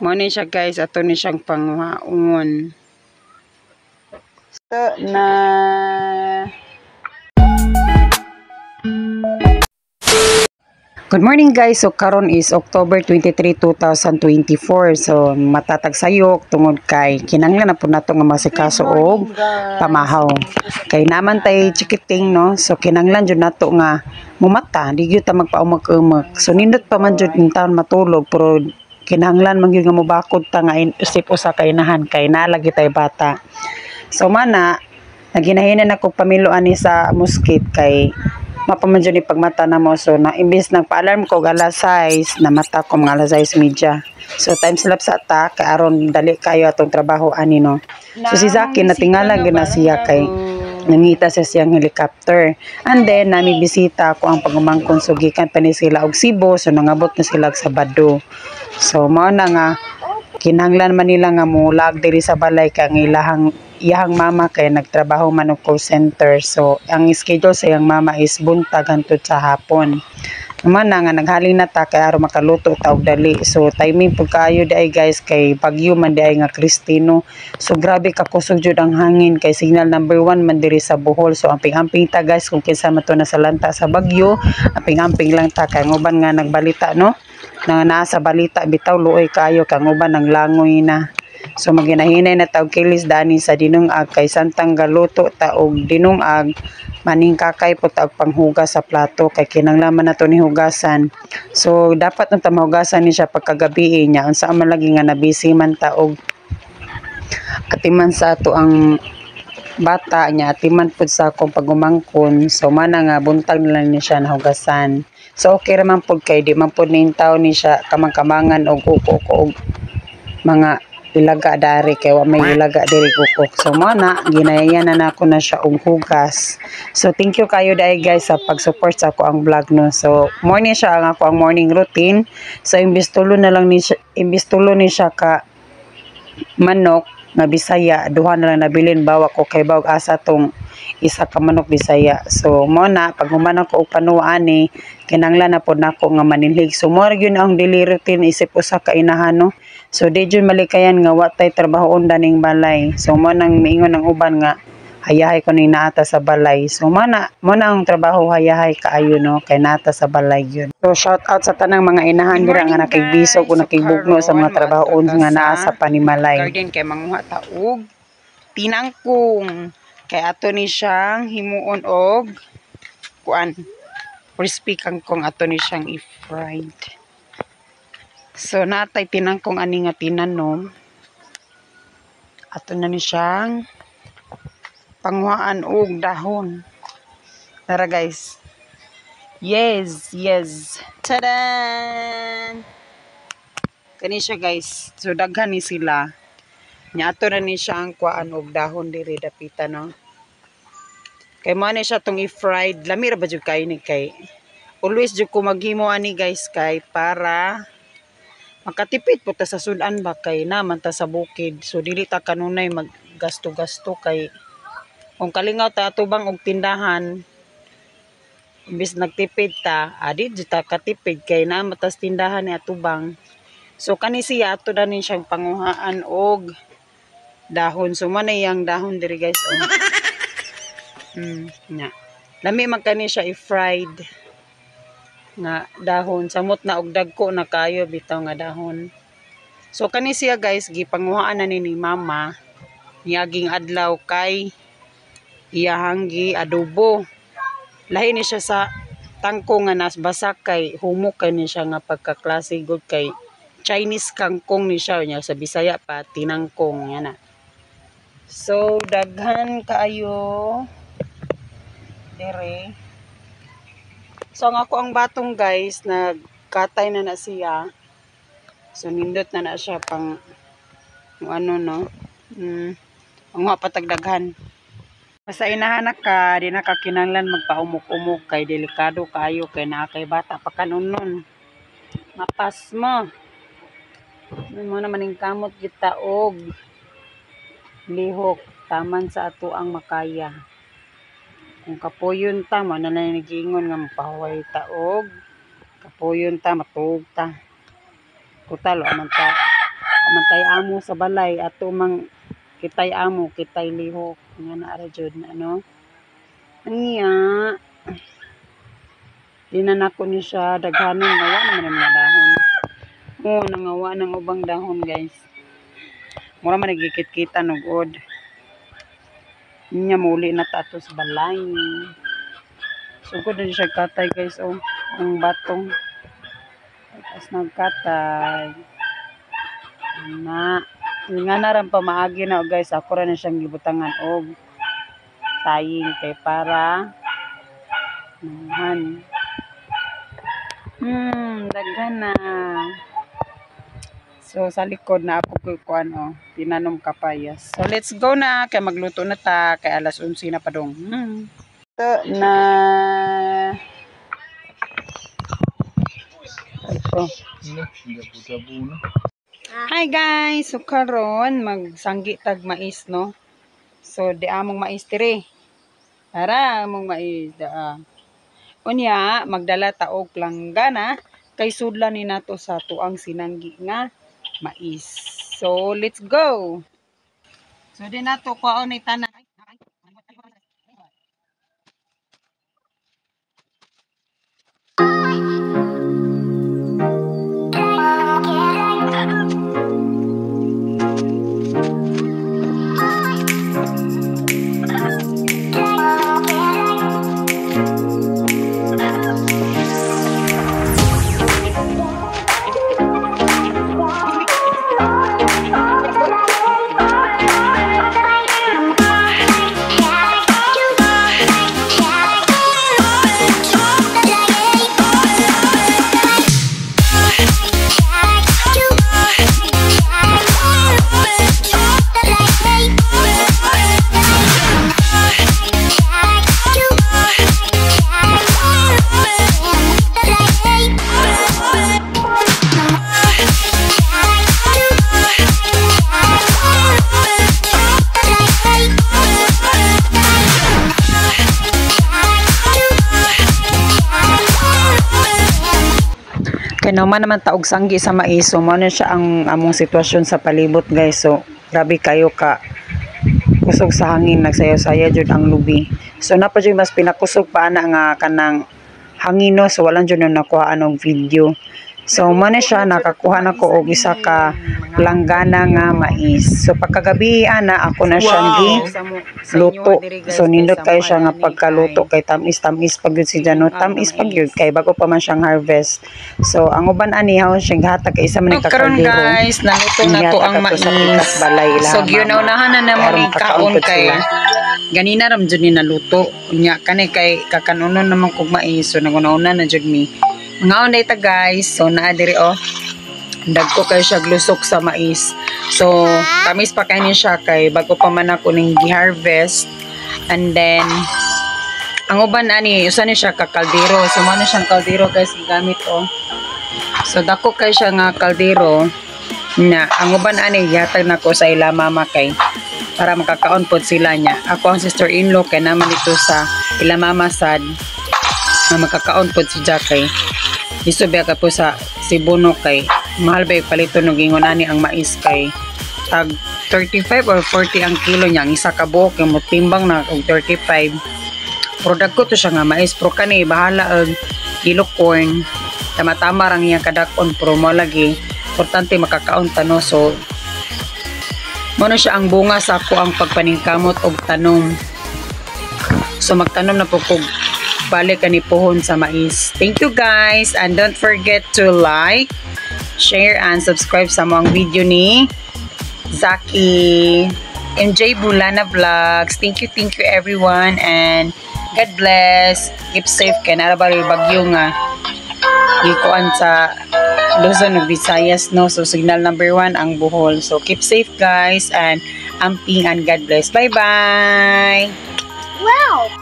Mo ni siya, guys, ato ni siyang pangwaon. So, na. Good morning, guys. So karon is October 23, 2024. So matatag sayok tungod kay kinanglan na po nato nga masikaso og pamahaw. Kay naman tay chikiting, no. So kinanglan jud nato nga mumata, di gyud ta magpaumag-umag. So nindot pa man jud taon matulog, pero kinahanglan man gyud nga mobakod ta nga isip usa ka inahan kay nalagi tay bata. So mana naginahinan ako pamilo ani sa muskit kay mapaman jud ni pagmata na mo. So na imbes nang pa-alarm ko alas 6, namata ko mga alas 6:30. So time slap sa ta kay aron dali kayo atong trabaho ani, no. So si Zaki natingala gyud na siya kay nangita sa siyang helicopter. And then nami bisita ako ang pagumangkon, so gikan pa ni sila og Cebu, so nangabot na sila og Sabado. So mao na nga kinahanglan man nila nga mulag diri sa balay kay ang iyahang mama kay nagtrabaho man og call center. So ang schedule sa iyang mama is buntag hangtod sa hapon. Naman na nga naghalin na ta kay aron makaluto ta og dali. So timing pud kaayo diay, guys, kay bagyo man diay nga Kristino. So grabe ka kusog jud ang hangin kay signal number 1 man diri sa Bohol. So amping-amping ta, guys, kung kinsa man to nasalanta sa bagyo, amping-amping lang ta kay ang uban nga nagbalita, no. Nga naa sa balita bitaw, luoy kaayo kay ang uban nang langoy na. So maginahinay na ta og kilis dani sa dinungag kay samtang galuto ta og dinungag, maningkakay po ta og panghugas sa plato kay kinahanglan man nato ni hugasan. So dapat nang ta mahugasan ni siya pagkagabi niya, unsa man lagi nga nabisi man ta og atiman sa ato ang bata niya, atiman pud sa akong pagumangkon. So mana nga buntag na lang ni siya nahugasan. So okay ra man pud kay di man pud ning taon ni siya kamang-kamangan og uko og mga ilaga dari kay wa may ilaga diri kuko. So mo na ginayayan na nako na siya og hugas. So thank you kayo dai, guys, sa pag-support sa ako ang vlog, no. So morning siya ang ako ang morning routine. So imbis tulo na lang ni siya, imbis tulo ni siya ka manok nga Bisaya, duha na lang nabilin bawa ko kay bawag asa tong isa ka manok Bisaya. So mo na pag human ako og panuwa ani, kinahanglan na pod nako nga maninhig. So mo ra gyud ang daily routine isip usa ka inahan, no. So di jud malikayan nga wa tay trabahoon daning balay. So mo nang miingon ang uban nga hayahay ko ni naata sa balay. So mo na ang trabaho hayahay kaayo, no, kay naata sa balay yun. So shout out sa tanang mga inahan Good dira nga morning, nakigbisog o guys. So nakigbugno sa mga karon trabahoon moadto ta nga naa sa sa panimalay. Garden kay manguha ta og tinangkong kay ato ni siyang himuon og kuan, crispy kangkong, ato ni siyang i-fried. So natay tinangkong ani nga tinanom. Ato na ni siyang panguhaan og dahon. Tara, guys. Yes. Tadan! Kani siya, guys. So daghan ni sila. Nya ato na ni siya ang kuhaan og dahon diri dapita, no. Kay mo ni siya tong i-fried. Lami ra ba jud kayo ni kay always jud ko maghimo ani, guys, kay para makatipid po ta sa sudan ba kay naman ta sa bukid. So dili ta kanunay maggasto-gasto kay kung kalingaw ta atubang og tindahan, imbis nagtipid ta, adi jud ta katipid kay naa man tas tindahan ni atubang. So kani siya ato na ni siyang panguhaan og dahon. So man iyang dahon diri, guys, oh. Nya. Lami man kani siya i-fried nga dahon. Samot na og dagko na kayo bitaw nga dahon. So kani siya, guys, gipanguhaan na ni mama niaging adlaw kay iyahang gi adobo. Lahi ni siya sa tangkong nga nas basak kay humok kay ni siya nga pagkaklase gud kay Chinese kangkong ni siya nya, sa Bisaya pa tinangkong yan na. So daghan kaayo dire. So ang ako ang batong, guys, nagkatay na na siya. So nindot na na siya pang ano, no. Ang patagdaghan. Basta inahan na ka, di na ka kinahanglan magpaumok-umok kay delikado kaayo kay naa kay bata pa kanunon. Mapas mo. Mo naman ning kamot kita og lihok taman sa ato ang makaya. Kung kapoyon ta, mo na lang nagiingon nga mapahuway ta og kapoyon ta, matuog ta. Total wa man ta. Amantay amo sa balay ato mang kitay amo, kitay lihok nga naa ra jud ano. Anya di na nako ni siya daghanon, nawa naman ang mga dahon. Oh, nangawa ng ubang dahon, guys. Mura man nagikit-kita nugod. Nya muli na ta ato sa balay. Sugod na siya katay, guys, oh. Ang batong. Tapos nagkatay. Na nga na ran pamaagi na, oh, guys. Ako ra na siyang gibutangan og taying kay para naman. Daghan na. So sa likod na ako ko kuan, oh, tinanom kapayas. So let's go na kay magluto na ta kay alas 11 na padong. Ito na. Ito. Hi guys, so karon magsanggi tag mais, no. So di among mais diri. Tara among mais daa. Unya magdala ta og planggana kay sudlan ni nato sa tuang sinanggi nga mais. So let's go. So di nato kuhaon ni tanan. Kay naman naman taog sanggi sa mais, so mao na siya ang among sitwasyon sa palibot, guys. So grabe kayo ka kusog sa hangin, nagsayaw-sayaw jud ang lubi. So napa jud mas pinakusog pa ana nga kanang hangin, no? So walang jud na nakuha og video. So mao na siya, nakakuha na ko og isa ka planggana nga mais. So pagkagabi ana ako na siyang gi luto. So nindot kayo siya nga pagkaluto kay tamis-tamis pag yun si Jano. Tamis pag yun kay bago pa man siyang harvest. So ang uban ani haon siyang hatag kay isa man ni Oh, karon kakaldero. guys, naluto na to Gihatag ang ato sa mais. pikas balay ila So mama. gyunaunahan na namo Kay ni aron kaon kakaon pud kay sila. ganina ram jud ni naluto. Unya kani kay kakanunon naman kog mais, so naguna-una na jud mi. Mangaon day ta, guys. So naa diri, oh. Dagko kay siya glusok sa mais. So tamis pa kay ni siya kay bago pa man ako ning gi-harvest. And then ang uban ani usa ni siya ka kaldero. So mao na siyang kaldero, guys, gigamit, oh. So dako kay siya nga kaldero na ang uban ani gihatag nako sa ila mama kay para makakaon pod sila niya. Ako ang sister-in-law kay naman dito sa ila mama sad nga makakaon pod si Jack kay Iso biya ka po sa Cebuno kay mahal ba yung palito no gingon ani ang mais kay tag 35 or 40 ang kilo niya ang isa ka buok yung motimbang na og 35, pero dagko to siya nga mais, pero kani bahala og kilo corn, tama-tama rang iyang kadakon, pero mo lagi importante makakaon ta, no. So mo na siya ang bunga sa ako ang pagpaningkamot og tanom. So magtanom na po kog balik ani pohon sa mais. Thank you guys, and don't forget to like, share and subscribe sa among video ni Zaki MJ Bulana Vlogs. Thank you everyone, and God bless. Keep safe kay naa ba bagyo nga gikuan sa Luzon ug Visayas, no. So signal number 1 ang Bohol. So keep safe guys, and amping and God bless. Bye bye. Wow!